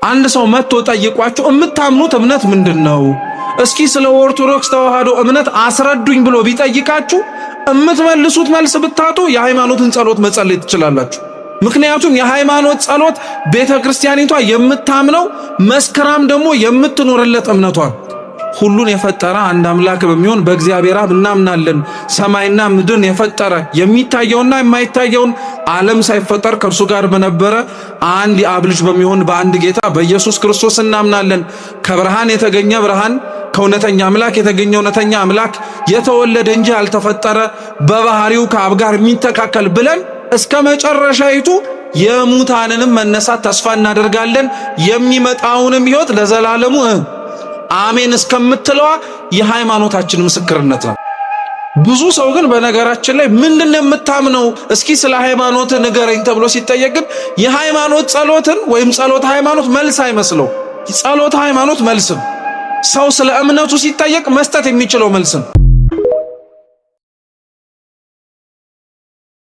አንድ ሰው መጥቶ ጠይቋችሁ የምታምኑት እምነት ምንድን ነው? እስኪ ስለ ኦርቶዶክስ ተዋህዶ እምነት አስረዱኝ ብሎ ቢጠይቃችሁ እምትመልሱት መልስ ብታጡ የሃይማኖትን ጸሎት መጸለይ ትችላላችሁ። ምክንያቱም የሃይማኖት ጸሎት ቤተ ክርስቲያኒቷ የምታምነው መስክራም ደግሞ የምትኖርለት እምነቷ ሁሉን የፈጠረ አንድ አምላክ በሚሆን በእግዚአብሔር አብ እናምናለን። ሰማይና ምድርን የፈጠረ የሚታየውና የማይታየውን ዓለም ሳይፈጠር ከእርሱ ጋር በነበረ አንድ የአብ ልጅ በሚሆን በአንድ ጌታ በኢየሱስ ክርስቶስ እናምናለን። ከብርሃን የተገኘ ብርሃን፣ ከእውነተኛ አምላክ የተገኘ እውነተኛ አምላክ፣ የተወለደ እንጂ ያልተፈጠረ፣ በባህሪው ከአብ ጋር የሚተካከል ብለን እስከ መጨረሻይቱ የሙታንንም መነሳት ተስፋ እናደርጋለን። የሚመጣውንም ሕይወት ለዘላለሙ አሜን እስከምትለዋ የሃይማኖታችን ምስክርነት ነው። ብዙ ሰው ግን በነገራችን ላይ ምንድን ነው የምታምነው እስኪ ስለ ሃይማኖት ንገረኝ ተብሎ ሲጠየቅ ግን የሃይማኖት ጸሎትን ወይም ጸሎት ሃይማኖት መልስ አይመስለው። ጸሎት ሃይማኖት መልስ ነው። ሰው ስለ እምነቱ ሲጠየቅ መስጠት የሚችለው መልስ ነው።